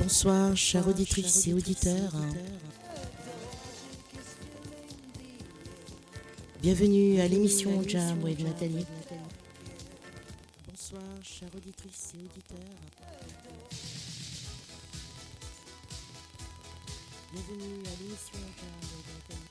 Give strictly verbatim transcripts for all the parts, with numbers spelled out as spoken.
Bonsoir, chères auditrices et auditeurs. Bienvenue à l'émission Jam with Nathalie. Bonsoir, chères auditrices et auditeurs. Bienvenue à l'émission Jam with Nathalie.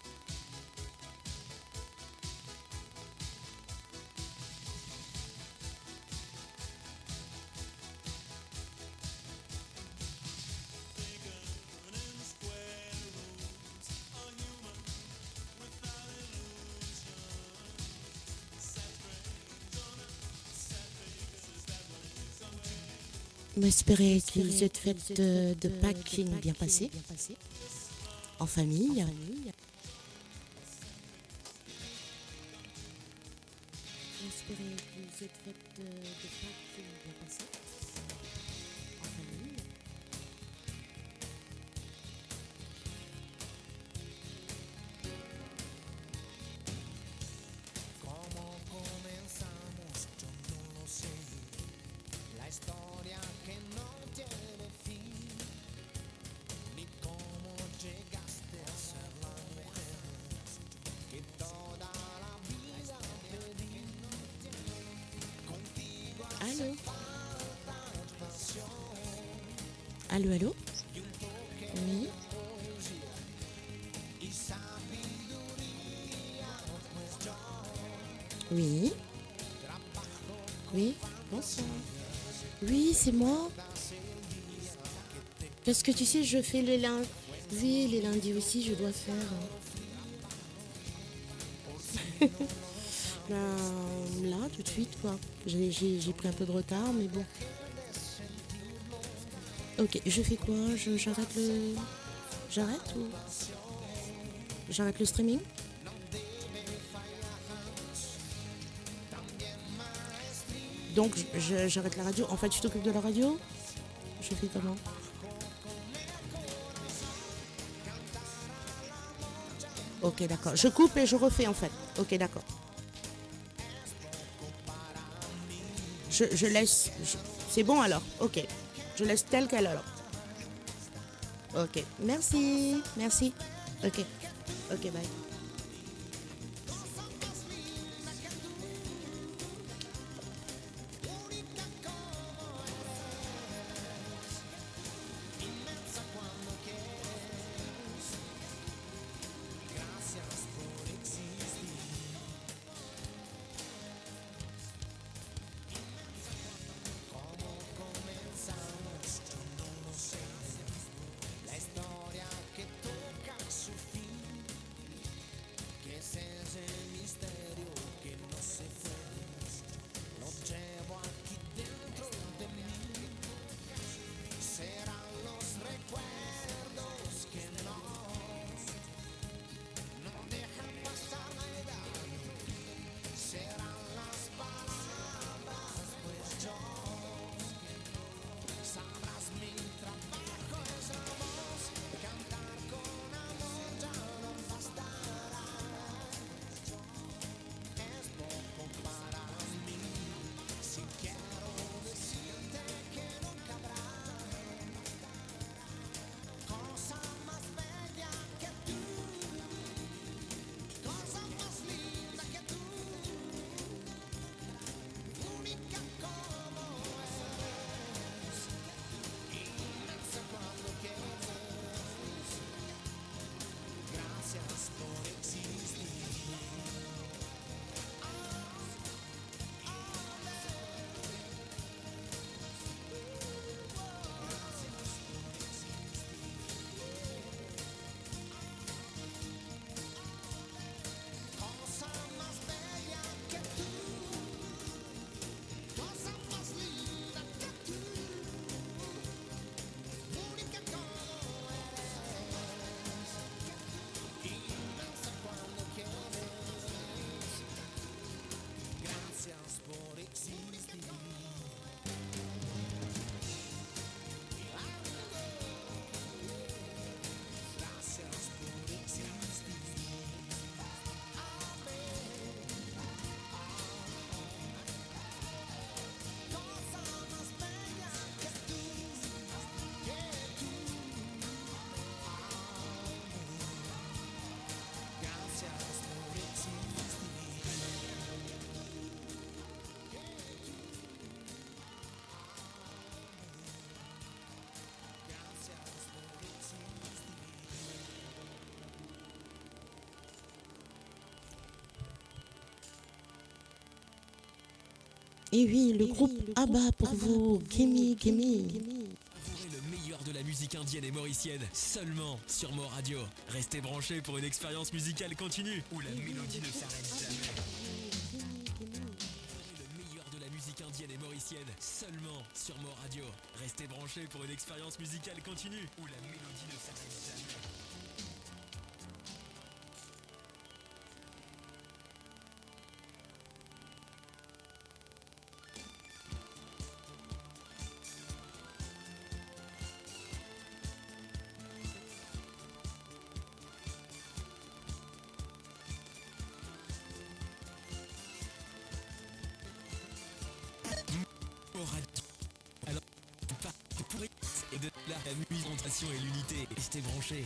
Mo espere ki zot fet, euh, de Pâques inn bien pase, an fami. Mo espere ki zot fet, euh, de Pâques inn bien pase, an fami. Allô ? Allô, allô ? Oui. Oui. Oui, bonsoir. Oui, c'est moi. Parce que tu sais, je fais les lundis. Oui, les lundis aussi, je dois faire. Ben, là, tout de suite, quoi. J'ai, j'ai, j'ai pris un peu de retard, mais bon. Ok, je fais quoi ? Je, j'arrête le, j'arrête ou j'arrête le streaming ? Donc, je, je, j'arrête la radio. En fait, tu t'occupes de la radio ? Je fais comment ? Ok, d'accord. Je coupe et je refais, en fait. Ok, d'accord. Je, je laisse. Je- c'est bon alors ? Ok. Je laisse tel quel alors. Ok. Merci. Merci. Ok. Ok, bye. Et oui, le groupe ABBA pour vous, Gimme Gimme. Savourez le meilleur de la musique indienne et mauricienne seulement sur Mor Radio. Restez branchés pour une expérience musicale continue où la mélodie ne s'arrête jamais. Savourez le meilleur de la musique indienne et mauricienne seulement sur Mor Radio. Restez branchés pour une expérience musicale continue où la mélodie ne s'arrête jamais. Mor Radio. Alors, parti pour et de la musique, concentration et l'unité. Restez branchés.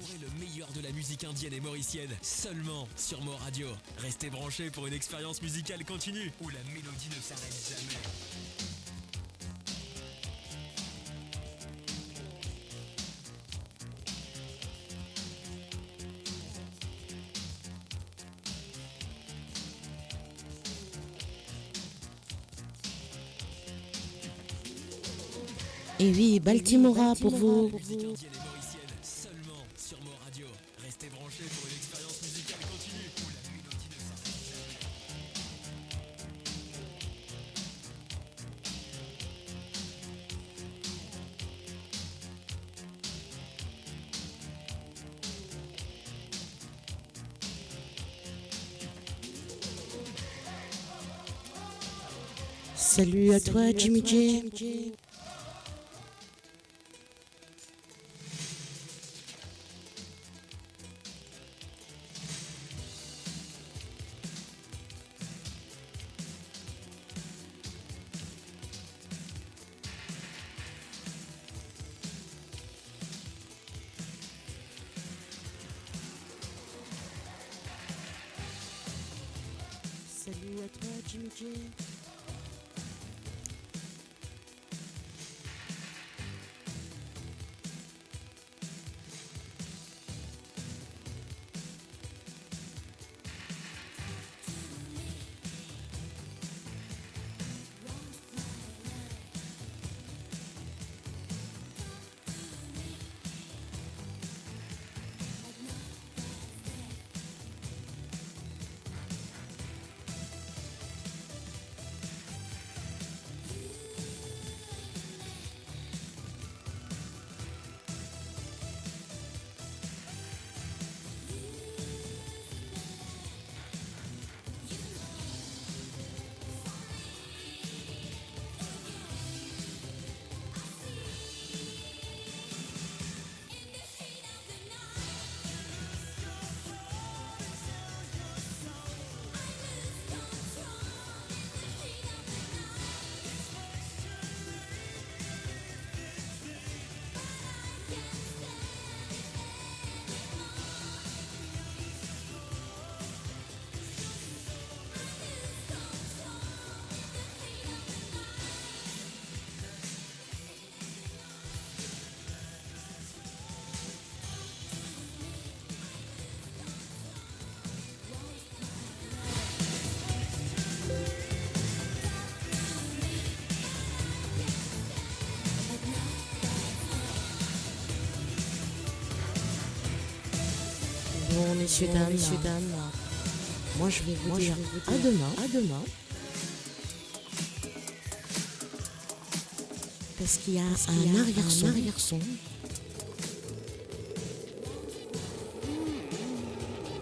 Savourez le meilleur de la musique indienne et mauricienne seulement sur Mor Radio. Restez branchés pour une expérience musicale continue où la mélodie ne s'arrête jamais. Et oui, Baltimora pour vous. Musique indienne et mauricienne, seulement sur Mor Radio. Restez branchés pour une expérience musicale continue où la mélodie ne s'arrête jamais. Salut à toi, Jimmy J. Salut à toi, Jimmy J. Bon, messieurs, dames, moi, je vais vous dire à demain. À demain. Parce qu'il y a un arrière-son.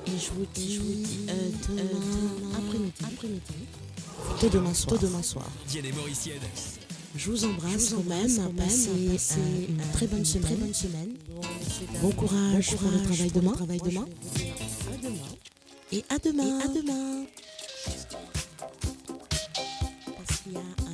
Et je vous dis, euh, demain après-midi. Plutôt demain soir. Plutôt demain soir. Indienne et mauricienne. Je vous embrasse quand même. Passez, euh, une très bonne semaine. Bon courage pour le travail demain. Et à demain. Et à demain. Parce qu'il y a